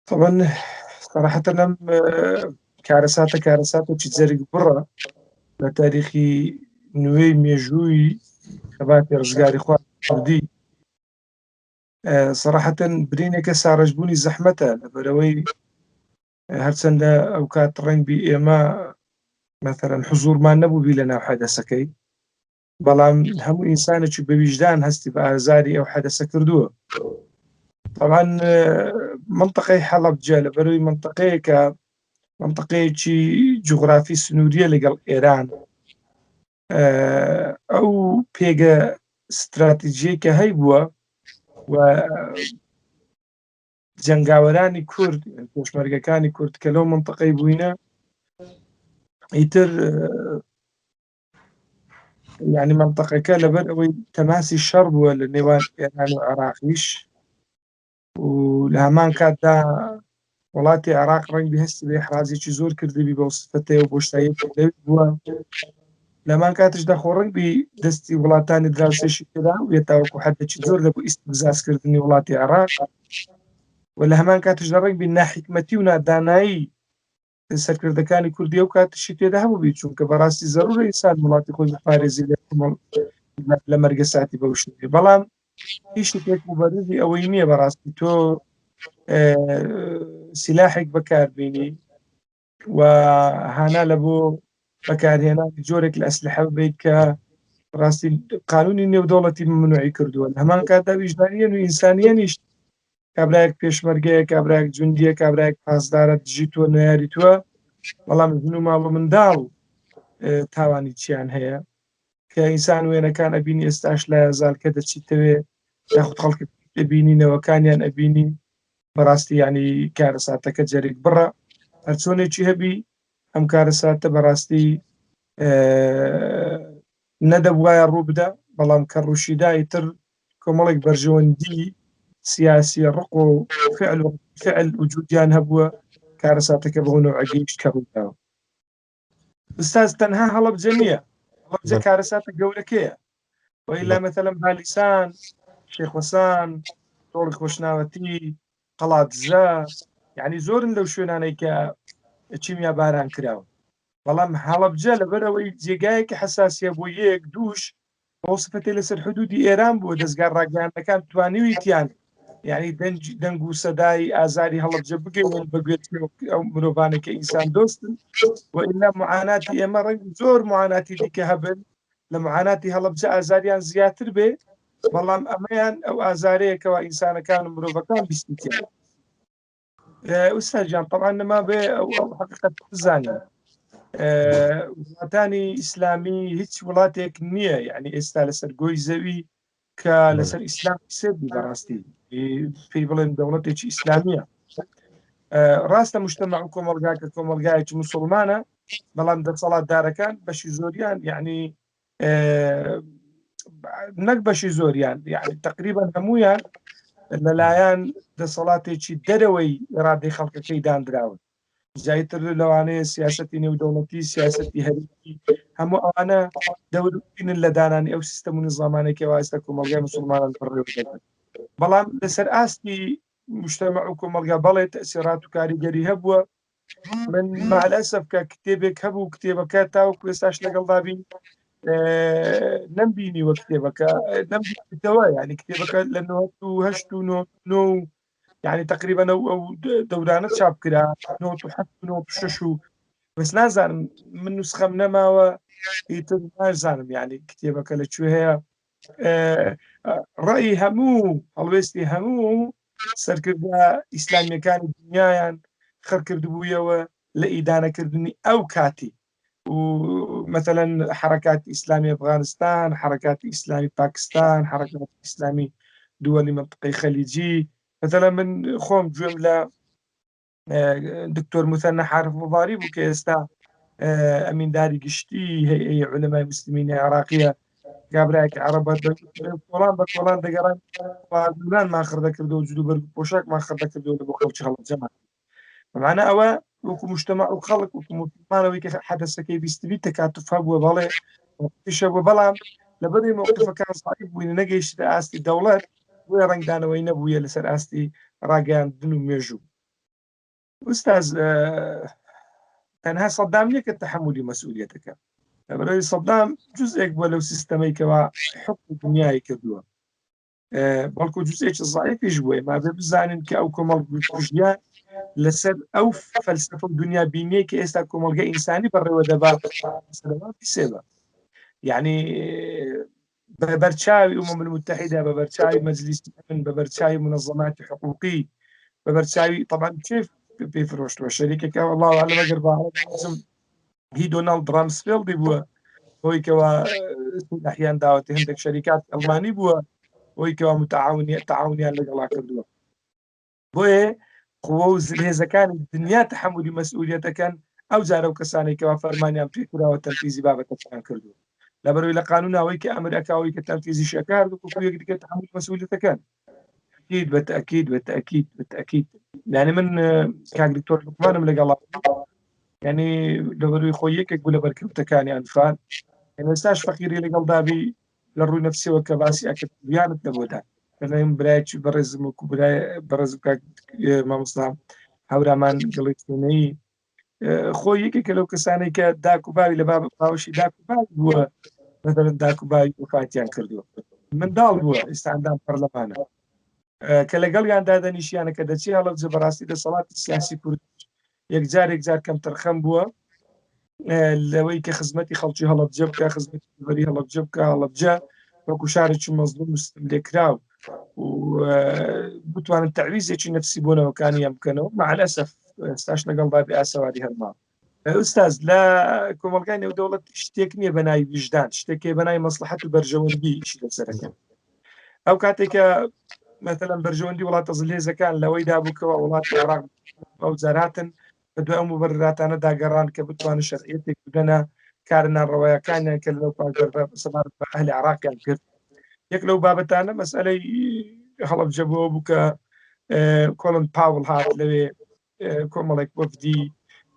طبعا صراحة لەم کارەساتە کارەساتێکی جەرگ بڕە لە تاریخی نوێی مێژووی خەباتی ڕزگاری خوا کوردی سەراحەتەن برینێکە ساڕێژبوونی زەحمەتە لەبەرەوەی هەرچەندە ئەو کات ڕەنگبی ئێمە مەثەلەن حزوورمان نەبووبی لە ناو حەدەسەکەی بەڵام هەموو ئینسانێکی بەویژدان هەستی بە ئازاری ئەو حەدەسە کردووە طبعا منطقەی حەڵەبجە لە بەروی منطقەیەکە منطقەیەکی جوغرافی سنووریە لەگەڵ ئێران ئەو پێگە ستراتیژیەی کە هەیبووە و جەنگاوەرانی کورد پێشمەرگەکانی کورد کە لەو منطقەی بووینە ئیتر یعنی منطقەکە لەبەر ئەوەی تەماسی شەڕ بووە لە نێوان ئێران و عێراقیش و لە هەمان کاتدا وڵاتی عێراق ڕەنگبی هەستی بە ئیحراجێکی زۆر کردبی بەو سفەتەیە و بۆشاییەکی لەوێ بووە لەمان کاتیشدا خۆ ڕەنگبی دەستی وڵاتانی دراوسێشی تێدا بێت تاوەکو حەدێکی زۆر لە بۆ ئیستفزازکردنی وڵاتی عێراق و لە هەمان کاتیشدا ڕەنگبی ناحیکمەتی و نادانایی سەرکردەکانی کوردی ئەو کاتیشی تێدا هەبوو چونکە بەڕاستی زەرورە ئینسان وڵاتی خۆی بپارێزی لە کۆمەڵ لە مەرگە ساتی بەو شتێ بەڵام هیچ شتێک مبەرری ئەوەی نییە بەڕاستی تۆ سیلاحێک بەکاربینی و هانا لە بۆ بەکارهێنانی جۆرێک لە ئەسلحە ببیت کە ڕاستی قانونی نێودەوڵەتی ممنوعی کردووە لە هەمان کاتدا ویژدانیان و ئینسانیانیش کابرایەک پێشمەرگەیە کابرایەک جوندیە کابرایەک پاسدارە دژی تۆ نەیاری تۆ بەڵام ژن و ماڵ و منداڵ تاوانی چیان هەیە کە ئینسان وێنەکان ئەبینی ئێستاش لە زالکە دەچیتەوێ یاخود خەڵک ئەبینی نەوەکانیان ئەبینی بەڕاستی ینی کارەساتەکە جەرگ بڕە هەرچۆنێکی هەبی ئەم کارەساتە بەڕاستی نەدەبوایە ڕوو بدە بەڵام کە ڕووشیدا ئیتر کۆمەڵێک بەرژەوەندی سیاسی ڕق و فعل و فعل وجودیان هەبووە کارەساتەکە بەو نەوعە گەیشت کە ڕوویداوە. ئوستاز تەنها هەڵەبجە نییە هەڵەبجە کارەساتە گەورەکەیە وإلا مثلا بالیسان شێخوەسان تۆڵی خۆشناوەتی قەڵادزە یعنی زۆرن لەو شوێنانەی کە کیمیا باران کراون بەڵام هەڵەبجە لەبەرئەوەی جێگایەکی حەساسیە بۆ یەک دووش بەو سفەتەی لەسەر حدودی ئێران بووە دەزگا ڕاگەیاندنەکان توانیویتیان یعنی دەنگ دەنگ و سەدای ئازاری هەڵەبجە بگەێن بە گوێ ئەو مرۆڤانێک کە ئینسان دۆستن و ئیلا معاناتی ئێمە ڕەنگ زۆر معاناتی دیکە هەبن لە معاناتی هەڵەبجە ئازاریان زیاتر بێ بەڵام ئەمەیان ئەو ئازارەیەکەوە ئینسانەکان و مرۆڤەکان بیستیان ئوستاز گیان طبعا نما بێ ئەو حقیقەت بزانین وڵاتانی ئیسلامی هیچ وڵاتێک نییە یعنی ئێستا لەسەر گۆی زەوی کە لەسەر ئیسلام سێ بەڕاستی پێی بڵێن دەوڵەتێکی ئیسلامیە ڕاستە مشتمە و کۆمەلگا کە کۆمەلگایەکی مسلمانە بەڵام دەسەڵاتدارەکان بەشی زۆریان یعنی نەک بەشی زۆریان یعنی تقریبا هەمویان لەلایەن دەسەڵاتێکی دەرەوەی ڕادەی خەڵکەکەی دانراون زیاتر لەوانەیە سیاستی نێودەوڵەتی سیاستی هەرێمی هەموو ئەوانە دەوربینن لە دانانی ئەو سیستەم و نظامانێکی وایستە کۆمەڵگای مسلمانان بەڕێوە دەبن بەڵام لەسەر ئاستی مجتمع و کۆمەڵگا بەڵێ تەسیرات و کاریگەری هەبووە من مع الاسف کە کتێبێک هەبوو کتێبەکە تاوەکو ئێستاش لەگەڵدا بین نەمبینیوە کتێبەکە نەمبینیتەوە یعنی کتێبەکە لە 98 و 99 یعنی تقریبا ئەو ئەو دەورانە چاپ کرا 97 و 96 و بەس نازانم من نسخەم نەماوە ئیتر نازانم یعنی کتێبەکە لە کوێ هەیە ڕئی هەموو هەڵوێستی هەموو سەرکردە ئیسلامیەکانی دنیایان خڕکردبوویەوە لە ئیدانەکردنی ئەو کاتی و مثلا حرکات ئیسلامی ئەفغانستان حرکات ئیسلامی پاکستان حرکات ئیسلامی دووەلی منطقەی خەلیجی مثلا من خۆم گوێم لە دکتۆر مثنى حارف مضاری بوو کە ئێستا ئەمینداری گشتی هەیئەی علەمای مسلمینی عێراقیە کابرایەکی عەرەبە کۆڵان بە کۆڵان دەگەڕان خواردنمان خڕ دەکردەوە جلو بەرگ و پۆشاکمان خڕ دەکردەوە لە بۆ خەڵکی هەڵەبجەمان بەمانە ئەوە وەکو مجتمع و خەڵک وەکو مسلمانەوەی کە حەدەسەکەی بیستبی تەکاتف هەبووە بەڵێ موقفیش هەبووە بەڵام لەبەری موقفەکان زەعیف بووین نەگەیشتە ئاستی دەوڵەت بۆیە ڕەنگدانەوەی نەبوویە لەسەر ئاستی ڕاگەیاندن و مێژوو. ئوستاز تەنها سەدام نییە کە تەحەمولی مەسئولیەتەکە لەبەرئەوەی سەدام جزئێک بووە لەو سیستەمەی کەوا حکم دنیای کردووە بەڵکو جزئێکی زایفیش بووە ما بێ بزانین کە ئەو کۆمەڵ کوژیان لەسەر ئەو فەلسفە و دنیا بینیە کە ئێستا کۆمەڵگە ئینسانی بەڕێوە دەبا سێبە یعنی بە بەرچاوی ئومم المتحدە بە بەرچاوی مەجلیسی ئەمن بە بەرچاوی منظماتی حقوقی بە بەرچاوی طبعا کێف پێی فرۆشتووە شەریکەکە والله اعلم ئەگەر باوەڕم هی دۆناڵد ڕامسفێڵدی بووە هۆی کەوا سلاحیان داوەتی هەندێک شەریکات ئەڵمانی بووە هۆی کەوا متعاونی تعاونیان لەگەڵا کردووە بۆیە قوە و زلهێزەکانی دنیا تەحەمولی مەسئولیەتەکەن ئەو جارە و کەسانێک کەوا فەرمانیان پێکراوە تەنفیزی بابەتەکەیان کردووە لەبەرەوەی لە قانون ئەوەی کە ئەمر ئەکا ئەوەی کە تەنفیزیش ئەکا هەردوو کوکو یەک دیکە تەحەمولی مەسئولیەتەکەن ئەکید بە تەئکید بە تەئکید بە تەئکید یعنی من کاک دکتۆر لوقمانم لەگەڵا یعنی لەبەروی خۆی یەکێک بوو لە بەرکەوتەکانی ئەنفال یعنی ئێستاش فەقیری لەگەڵ دابی لە ڕووی نەفسیەوە کە باسی ئەکرد گیانت نەبۆدا لەلایم برایەکی بەڕێزم وەکو برای بەڕێزم کاک مامۆستا هەورامان گەڵی خۆی یەکێکە لەو کەسانەی کە داک و باوی لە باوەشی داک و باوی بووە مەسەلەن داک و باوی وفاتیان کردووە منداڵ بووە ئێستا ئەندام پەرلەمانە کە لەگەڵیان دادەنیشیانە کە دەچی هەڵەبجە بەڕاستی دەسەڵاتی سیاسی کورد یەکجار یەکجار کەمتەرخەم بووە لەوەی کە خزمەتی خەڵکی هەڵەبجە بکە خزمەتی بەری هەڵەبجە بکە هەڵەبجە وەکو شارێکی مەزلوم و ستەملێکراو و بتوانن تەعویزێکی نەفسی بۆ نەوەکانیان بکەنەوە مع الاسف ئێستاش لەگەڵ بابی ئاسەواری هەرما ئوستاز لە کۆمەڵگای نێودەوڵەت شتێک نییە بە ناوی ویژدان شتێک بە ناوی مەسلحەت و بەرژەوەندی ئیشی لەسەرەکەن ئەو کاتێکە مەتەلەن بەرژەوەندی وڵاتە زلهێزەکان لەوەی دابووکەوە وڵاتی عێراق ئەو جاراتن بە دوای ئەو موبەرراتانە داگەڕان کە بتوانن شەرعیەتێک بدەنە کارە ناڕەوایەکانیان کە لەو پاش سەبارەت بە ئەهلی عێراقیان کرد. یەک لەو بابەتانە مەسئلەی هەڵەبجە بووە بوو کە کۆڵن پاوڵ هات لەوێ کۆمەڵێک وەفدی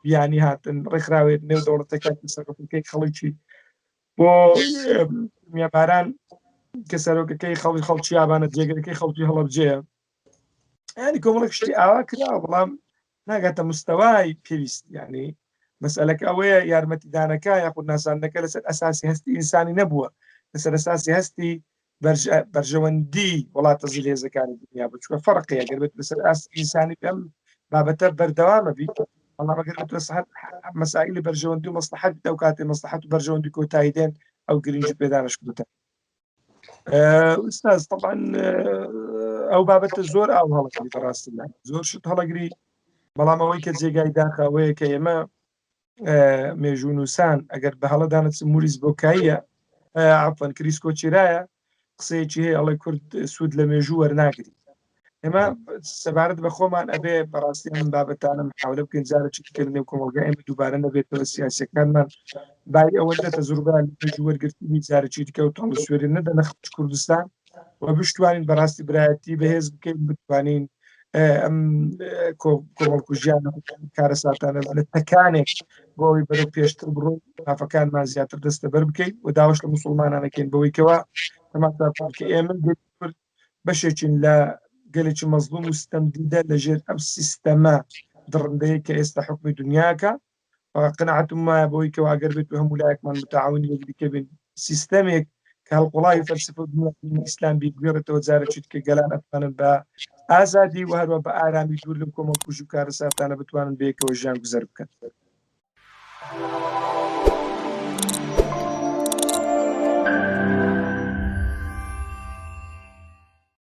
بیانی هاتن ڕێکخراوێت نێو دەوڵەتەکان سەرۆکەکەی خەڵکی بۆ میاباران کە سەرۆکەکەی خەڵکی خەڵکی یابانە جێگرەکەی خەڵکی هەڵەبجەیە ینی کۆمەڵێک شتی ئاوا کرا بەڵام ناگاتە مستەوای پێویست یعنی مەسئلەکە ئەوەیە یارمەتیدانەکە یاخود ناساندنەکە لەسەر ئەساسی هەستی ئینسانی نەبووە لەسەر ئەساسی هەستی بەرژەوەندی وڵاتە زلهێزەکانی دنیا بوو چونکە فەرقەیە گەر بێت لەسەر ئاست ئینسانی ئەم بابەتە بەردەوامە بیت بەڵام ئەگەر بێت لەسەر مەسائلی بەرژەوەندی و مەسلحەت ئەو کاتێ مەسلحەت و بەرژەوەندی کۆتایی دێن ئەو گرنگی پێدانش کۆتایی ئوستاز طبعا ئەو بابەتە زۆر ئاو هەڵەگری بەڕاستی زۆر شت هەڵەگری بەڵام ئەوەی کە جێگای داخەوەیە کە ئێمە مێژوو نووسان ئەگەر بە هەڵە دانەچم موریس بۆکاییە عفوان کریس کۆچیرایە قسەیەکی هەیە ئەڵێ کورد سوود لە مێژوو وەرناگری ئێمە سەبارەت بە خۆمان ئەبێ بەڕاستی ئەم بابەتانە محاولە بکەین جارێکی دیکە لە نێو کۆمەڵگای ئێمە دووبارە نەبێتەوە سیاسیەکانمان بای ئەوەندە تەجروبەیان لە مێژوو وەرگرتنی جارێکی دیکە و تاڵ سوێری نەدەنە خەڵکی کوردستان و بشتوانین بەڕاستی برایەتی بەهێز بکەین بتوانین ئەم کۆمەڵکوژیان کارەساتانە لە تەکانێک بۆ ئەوەی بەرەو پێشتر بڕۆ مافەکانمان زیاتر دەستەبەر بکەین و داواش لە موسڵمانانەکەین بەوەی کەوا تەماشا بکەن کە ئێمە کورد بەشێکین لە گەلێکی مەزڵوم و ستەمدیدە لەژێر ئەم سیستەمە دڕندەیە کە ئێستا حکومی دنیاکە قەناعەتم وایە بەوەی کەوا گەر بێت و هەموو لایەکمان متعاونی یەکدیکە بین سیستەمێک کە هەڵقوڵاوی فەلسفە و دنیابینی ئیسلام بیگوێڕێتەوە جارێکی دیکە گەلان ئەتوانن بە ئازادی و هەروە بە ئارامی دوور لەم کۆمەڵکوژی و کارەساتانە بتوانن بەیەکەوە ژیان گوزەر بکەن.